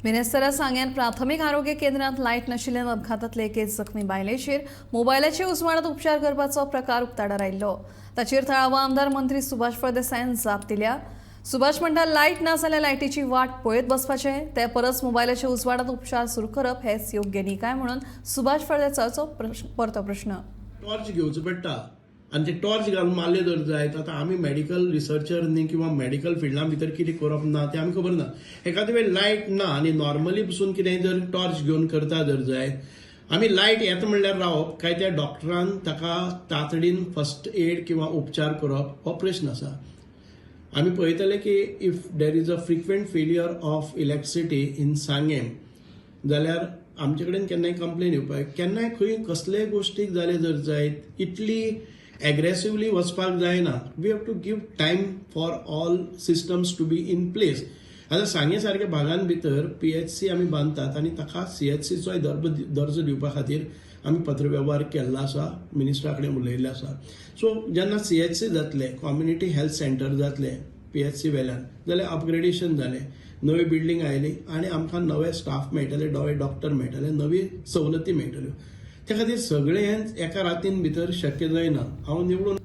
बिरेस्तारा सांग्यान प्राथमीक आरोग्य केंद्रांत लायट नाशिल्ल्यान अपघातांतले एके जखमी बायलेचेर मोबायलाचे उजवाडांत उपचार करपाचो प्रकार उक्ताडार आयिल्लो. ताचेर थळावो आमदार मंत्री सुभाष फळदेसायान जाप दिल्या. सुभाष म्हणटा, लायट ना जाल्यार लायटीची वाट पळयत बसपाचें, ते परस मोबायलाच्या उजवाडांत उपचार सुरू करप हेच योग्य न्ही काय म्हणून सुभाष फळदेसायाचो परतो प्रश्न. टॉर्च घेवचो पडटा आनी ते टॉर्च घालून मारले जर जायत, आतां आमी मेडिकल रिसर्चर न्ही किंवा मेडिकल फिल्डा भितर कितें करप ना तें आमकां खबर ना. एखादे वेळ लायट ना आनी नॉर्मली पसून कितेंय जर टॉर्च घेवन करता जर जायत, आमी लायट येता म्हणल्यार रावप काय त्या डॉक्टरान ताका तातडीन फर्स्ट एड किंवा उपचार करप हो प्रश्न आसा. आमी पळयतले की if there is a frequent failure of electricity in Sanguem जाल्यार आमचे कडेन केन्नाय कंप्लेन येवपाक, केन्नाय खंय कसलेय गोश्टीक जालें जर जायत, इतली एग्रेसिवली वचपाक जायना. We have to give time for all systems to be in place. आतां सांगे सारक्या भागान भितर पीएचसी आमी बांदतात आनी ताका सीएचसीचोय दर्जो दिवपा खातीर आमी पत्रवेव्हार केल्लो आसा, मिनिस्टरा कडेन उलयल्लें आसा. सो जेन्ना सीएचसी जातले, कम्युनिटी हेल्थ सेंटर जातले पीएचसी वेल्यान, जाल्यार अपग्रेडेशन जालें, नवी बिल्डींग आयली आनी आमकां नवे स्टाफ मेळटले, नवे डॉक्टर मेळटले, नवी सवलती मेळटल्यो. त्या खातीर सगळें एका रातीन भितर शक्य जायना. हांव निवडून